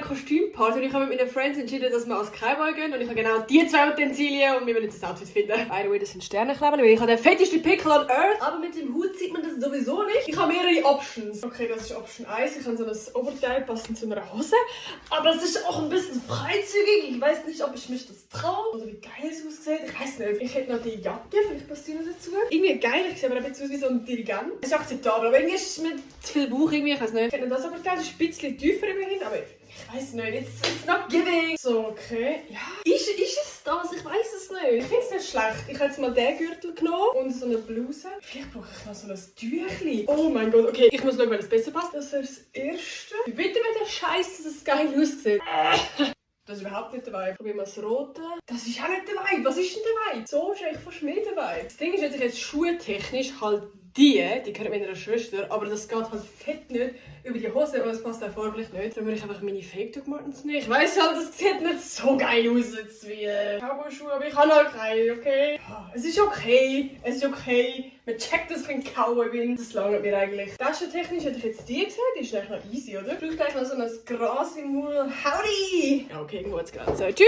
Kostümparty und ich habe mit meinen Friends entschieden, dass wir als Cowboy gehen und ich habe genau die 2 Utensilien und wir wollen jetzt ein Outfit finden. By the way, das sind Sternenkleber, weil ich habe den fettesten Pickel on Earth, aber mit dem Hut sieht man das sowieso nicht. Ich habe mehrere Options. Okay, das ist Option 1. Ich habe so ein Oberteil passend zu einer Hose, aber es ist auch ein bisschen freizügig. Ich weiß nicht, ob ich mich das traue oder wie geil es aussieht. Ich weiß nicht. Ich hätte noch die Jacke, vielleicht passt die noch dazu. Irgendwie geil, ich sehe aber ein bisschen aus wie so ein Dirigent. Das ist akzeptabel, aber irgendwie ist es mit zu viel Bauch irgendwie, ich weiß nicht. Ich hätte das Oberteil, das ist ein bisschen tiefer immerhin, aber ich weiß nicht, it's not giving. So, okay. Ja. Ist es das? Ich weiß es nicht. Ich finde es nicht schlecht. Ich habe jetzt mal den Gürtel genommen und so eine Bluse. Vielleicht brauche ich noch so ein Tüchlein. Oh mein Gott, okay. Ich muss schauen, wenn es besser passt. Das ist das Erste. Bitte mit der Scheiße, dass es geil aussieht. Das ist überhaupt nicht der Vibe. Probieren wir das Rote. Das ist auch nicht der Vibe. Was ist denn der Vibe? So ist eigentlich fast mehr der Vibe. Das Ding ist, dass ich jetzt schuhtechnisch halt die gehört meiner Schwester, aber das geht halt fett nicht über die Hose und es passt auch farblich nicht. Dann würde ich einfach meine Fake Doc Martens nehmen. Ich weiss halt, das sieht nicht so geil aus jetzt wie Cowboy-Schuhe, aber ich habe halt keine, okay? Es ist okay, Man checkt, dass ich ein Cowboy bin. Das langt mir eigentlich. Taschentechnisch hätte ich jetzt die gesehen, die ist eigentlich noch easy, oder? Vielleicht gleich noch so ein Gras im Mund. Howdy! Ja, okay, irgendwo jetzt gerade. So, tschüss!